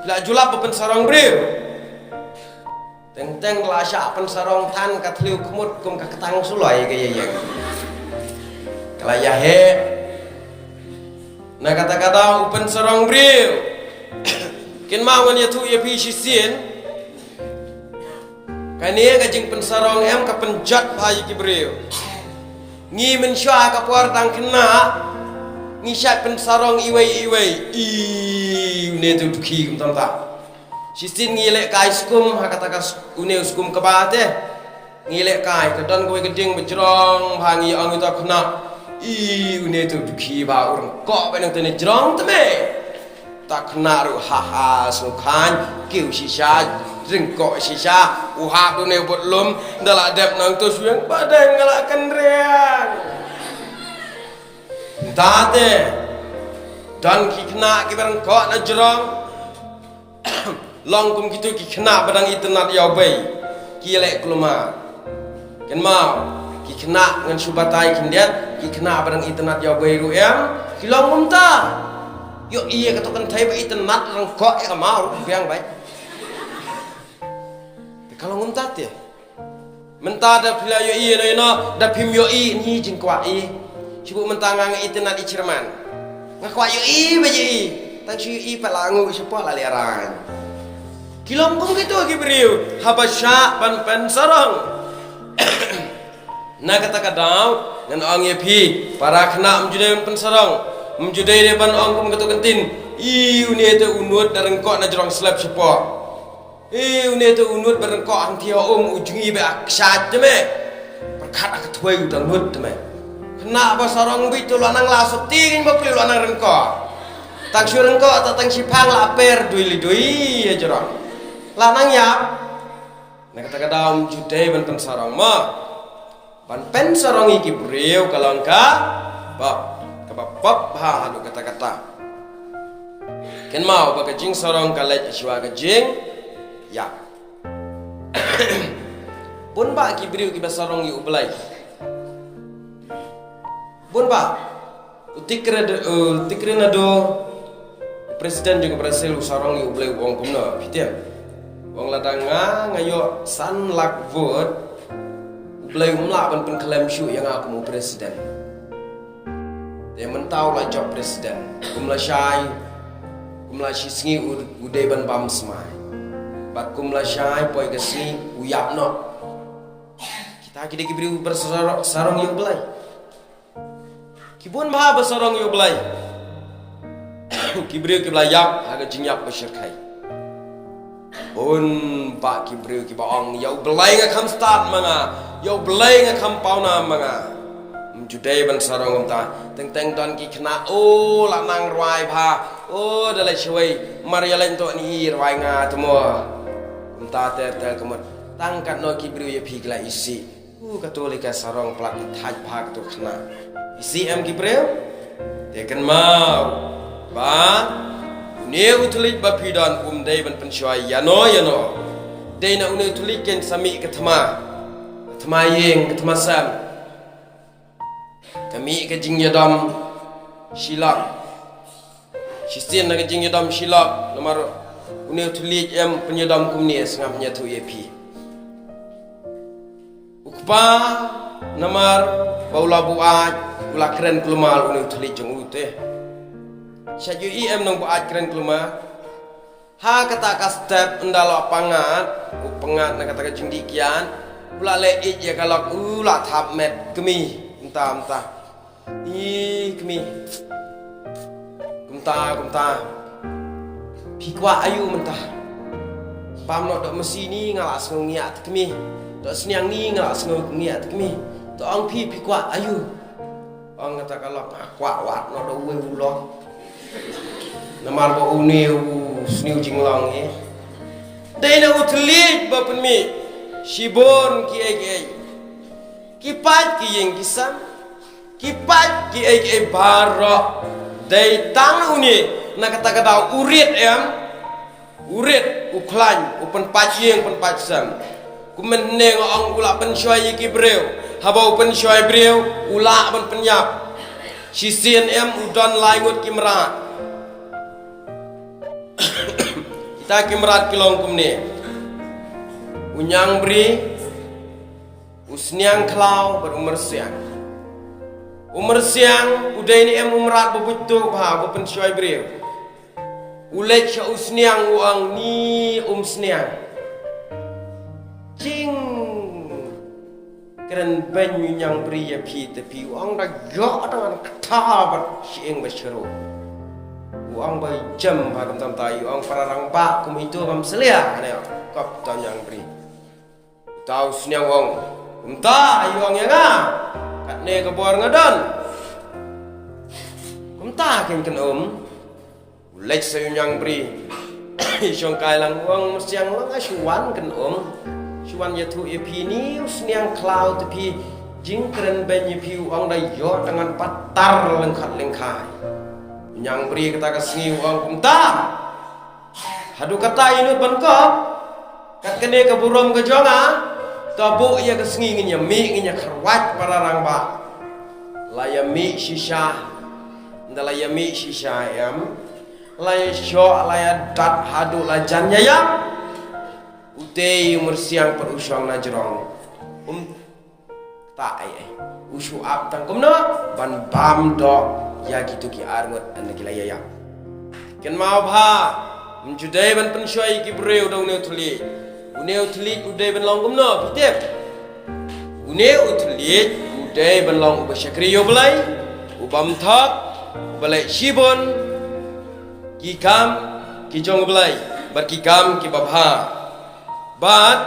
Phi la ju lap ba pynsarong briew. Teng teng la shah pynsarong than ka thliew khmut kum ka ktang suloi ka ïa ïeng. Ka la ïa heh. Na kata kata u pynsarong briew. Kynmaw ngan ïathuh ïa phi shisien. Kane ka jingpynsarong em ka pynjot bha ïa ki briew. Ngi mynshuwa ka por dang khynnah. Ngi shait pynsarong iwei iwei. I une tu dukhi kum tam ta. Shisien ngi leh kai skum ha kata ka s-, une u skum kaba te. Ngi leh kai ka don kawei ka ding ba jrong bha ngi ong ita khynnah. I une tu dukhi ba u ryngkoh ba nang te ne jrong te me. Ta khynnah ruh ha ha sngewkhan kiew shisha ryngkoh shisha u hap une u bot lum da la dep nang tu shueng ba dang la kan riang. Ta te don ki khynnah kiba ryngkoh na jrong. Long kum kitu ki khynnah ba dang itynnad ïa u bei ki leh kulmar. Kynmaw ki khynnah ngan shu batai khyndiat ki khynnah ba dang itynnad ïa u bei ruh em ki long kumta. Ïoh ïa kato kynthei ba itynnad ryngkoh ïa ka maw ruh biang bai. Te ka long kumta te. Mynta da phi la ïohi ïano ïano da phim ïohi ni jingkwah i. Shu mynta nga nga itynnad i chairman. Nga kwah ïohi ba ïohi. Tang shu ïohi pat la ngu shapoh la lehrain. Ki long kum kito ki briew haba shah ban pynsarong. Na kata ka daw ngan ong ïa phi para khynnah ym ju dei ban pynsarong. Ym ju dei ban ong kum kato ka ktien. I une te u nud da ryngkoh na jrong slep shapoh. Ï une te u nud ba ryngkoh hangthie ha um u jngi ba ak shat te me. Ba Khat ka thwei u dang lut te me. Khynnah ba sarong bit tu la nang la sopti ngin ba pli la nang rengko. Tang shu rengko ta tang shiphang la per dui li dui ya jrong. La nang ya. Na kata ka daw ym ju dei ban pynsarong ma. Ban pynsarong ïa ki briew ka long ka pop, kaba pop ha haduh katta katta. Kynmaw ba ka jingsarong ka leit shuwa ka jingïap. Bun bah ki briew kiba sarong ïa U Blei. Bun bah. U Tigre, u Tigre Nado, u president jong ka Brazil, u sarong ïa U Blei, u ong kumno, phi tip. U ong lada nga, nga ïoh san lak vote, U Blei um lah ban pynkhlem shuh ïa nga kum u president. Te mynta u la jop president, kum la shai, kum la shi sngi u, u dei ban bam smai. Bad kum la shai, poi ka sngi u ïap noh. Kita ki dei ki briew ba sarong, sarong ïa U Blei. Ki bun bah ba sarong ïa U Blei. Ki briew kiba la ïap ha ka jingïap ba shyrkhei. Bun bah ki briew kiba ong, ïa U Blei nga kham stad ma nga, ïa U Blei nga kham pawnam ma nga. Ym ju dei ban sarong kumta. Teng teng don ki khynnah, o la nang rwai bah, o da leit shawei, mar ïa leit to ni rwai nga te mo. Kumta ter ter ka mut. Tang katno ki briew ïa phi ki la isih. U, kato lei ka sarong palat i thait bha kato khynnah. Isih em ki briew? Te kynmaw ba une u thylliej ba phi don um dei ban pynshoi ïano ïano. Dei na une u thylliej ken sa mih ka thma. Ka thma ïing, ka thma sem. Ka mih ka jingïadom shilak. Shisien na ka jingïadom shilak, namar une u thylliej em pynïadom kumne, sngap ïathuh ïa phi. U kpa namar ba u la buaid, u la kren kulmar une u thylliej jong u te. Sha ju i em nang buaid kren kulmar. Ha kata ka step ynda la pyngngad, u pyngngad na kata ka jingdih kiad, u la leh ïeit ïa ka lok, u la thap met kmie, mynta mynta. I kmie. Kumta, kumta. Phi kwah aïu mynta? Bam noh doh masi ni nga la sngew ngiah te kmie. Doh sniang ni nga la sngew ngiah te kmie. Doh ong phi, phi kwah aïu? Ong kata ka lok, nga kwah wad noh doh uwei u lok. Namar ba une u sniew jinglong eh. Dei na u thylliej ba pynmih shibun kiei kiei. Ki pait ki ïing ki sem. Ki pait kiei kiei baroh. Dei tang une na kata ka daw u rit em. U rit, u khlaiñ, u pynpait ïing, pynpait sem. Kumne nga ong u la pynshoi ïa ki briew. Haba u pynshoi briew, u lah ban pynïap. Shisien em u don lai ngut ki mrad. Kita ki mrad ki long kumne. U Ñiangbri, u Sniangkhlaw bad u Myrsiang. U Myrsiang u dei ne em u mrad ba buit tuh bha ba pynshoi briew. U leit sha u Sniang u ong, ni um Sniang. Jing kren beiñ u Ñiangbri ïa phi te phi, u ong da ïoh da ngan kata bad shyieng bad shyrut. U ong ba jem bha kumta kumta, u ong para rangbah kum itu ngam sliah ne kop ta Ñiangbri. Uta u Sniang u ong, kumta aïu ong ïa nga? Katne ka bor nga don. Kumta kin kyn um. U leit sha u Ñiangbri. I shong kai lang u ong, Myrsiang, lang nga shu wan kyn um. Shu wan ïathuh ïa phi, ni u Sniangkhlaw te phi jingkren beiñ ïa phi, u ong da ïoh da ngan patar lyngkhat lyngkhai. U Ñiangbri kata ka sngi u ong, kumta. Haduh katta ïa nud ban kop. Kat kane ka burom ka jong nga. Ka buh ïa ka sngi ngin ïa mih, ngin ïa kyrwat para rangbah. La ïa mih shisha. Ynda la ïa mih shisha em. La ïa shoh, la ïa dat haduh la jan ïa ïap. Utei u Myrsiang pat u shong na jrong. Um Ta ai ai. U shu ap tang kumno ban bam doh ïa kitu ki ar ngut ynda ki la ïa ïap. Kynmaw bha, ym ju dei ban pynshoi ki briew da une u thylliej. Une u thylliej u dei ban long kumno, phi tip? Une u thylliej u dei ban long uba shakri ïa U Blei, u bym thok, uba leh shibun ki kam ki jong U Blei bad ki kam kiba bha. Bad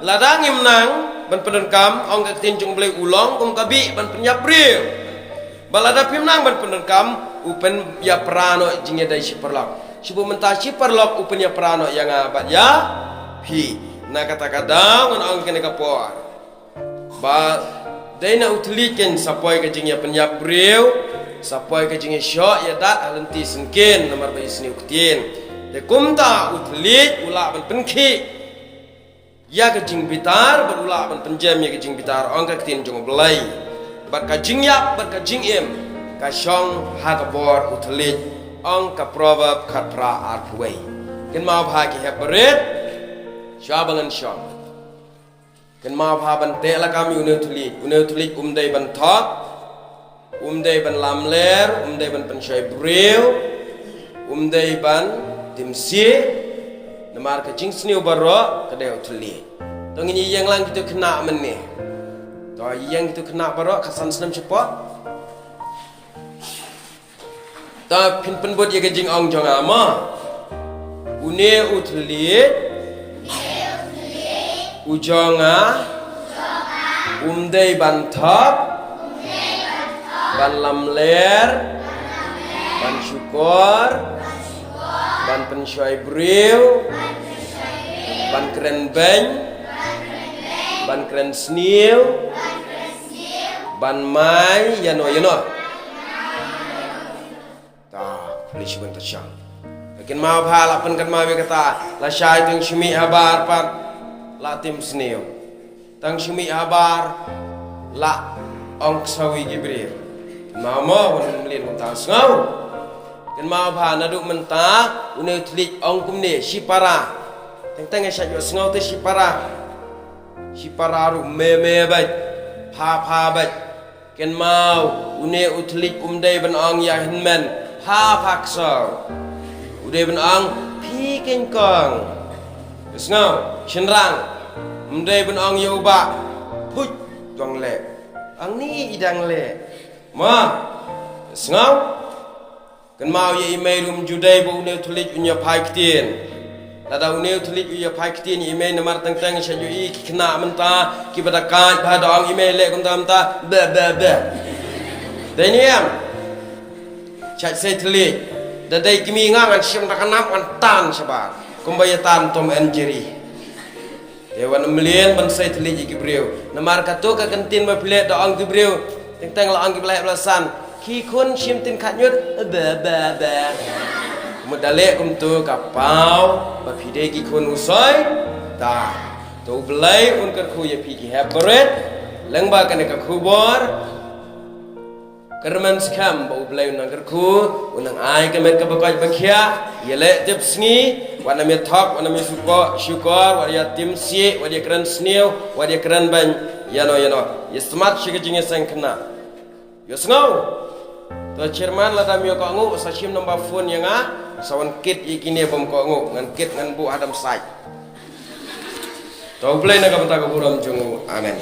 lada ngim nang Ban pyndonkam, ong ka ktien jong U Blei, u long kum ka bih ban pynïap briew. Bad lada phim nang ban pyndonkam, u pynïap para noh jingïadei shi paralok. Shu mynta shi paralok u pynïap para noh ïa nga bad ïa phi. Na kata ka daw ngan ong kane ka por ba dei na u thylliej kan sa poi ka jingïapynïap briew, sa poi ka jingïashoh ïadat ha lynti syngkien namar ba isniew ktien. Te kumta u thylliej u lah ban pynkhih ïa ka jingbitar bad u lah ban pynjem ïa ka jingbitar, ong ka ktien jong U Blei. Bad ka jingïap bad ka jingim ka shong ha ka bor u thylliej, ong ka Proverb khatphra arphew wei. Kynmaw bha ki hep barit, shuwa ba ngan shong, kynmaw bha ban teh lakam ïa une u thylliej. Une u thylliej um dei ban thok, um dei ban lamler, um dei ban pynshoi briew, um dei ban timsieh. Namar ka jingsniew baroh ka dei u thylliej. To ngin ïeng lang kito khynnah mynne. To ïeng kito khynnah baroh, khatsan snem shapoh. To phin pynbud ïa ka jingong jong nga mo. Une u thylliej u jong nga um dei ban thok, ban lamler, ban shukor, ban pynshoi briew, ban kren beiñ, ban kren sniew, ban mai ïano ïano. Ta, pli shi ban ta shang. Kynmaw bha, la pynkynmaw ïa kata, la shai tang shu mih habar pat la tim sniew. Tang shu mih habar la ong ksew ïa ki briew. Kynmaw mo, wan mlien kumta, sngew. Kynmaw bha, naduh mynta une u thylliej ong kumne, shi para. Teng teng ïa sha ïoh sngew te shi para. Shi para ruh me me bad, pha pha bad. Kynmaw, une u thylliej um dei ban ong ïa hynmen, pha pha ksew. U dei ban ong phi keiñ kong. Sngew, shynrang. Um dei ban ong ïa u bah, phuit, dang leh. Ong ni i dang leh. Ma, sngew. Kynmaw, ïa i mei ruh um ju dei ba une u thylliej un ïa phai ktien. Lada une u thylliej u ïa phai ktien ïa i mei, namar teng teng sha ïohi ki khynnah mynta kiba da kait bha, da ong i mei leh kumta mynta, beh beh beh. Dei ne em? Shait sei thylliej. Da dei kmie nga ngan shim da ka nap ngan tan shabar. Kumba ïa tan Tom and Jerry. Te wan mlien ban sei thylliej ïa ki briew. Namar kato ka kyntien ba phi leh da ong ki briew. Teng teng la ong ki ba la heh ba la san. Ki khun shim tin khat ñiut. Ba ba ba. Mut da leh kumto ka paw ba phi dei ki khun u Soitan. To U Blei un kyrkhu ïa phi ki hep barit. Lyngba kane ka khubor. Kyrmen skhem ba U Blei un nang kyrkhu, un nang ai ka met kaba koit ba khiah, ïaleh tip sngi, wat nym ïa thok, wat nym ïa shukor, shukor, wat ïa tim sieh, wat ïa kren sniew, wat ïa kren beiñ, ïano ïano. Ïa smat sha ka jingïaseng khynnah. Ïohsngew. To chairman, lada ym ïoh kohnguh, sa shim number phone ïa nga, sa wan kit ïa kine bym kohnguh, ngan kit ngan buh ha dam sait. To U Blei na ka bynta ka burom jong u. Amen.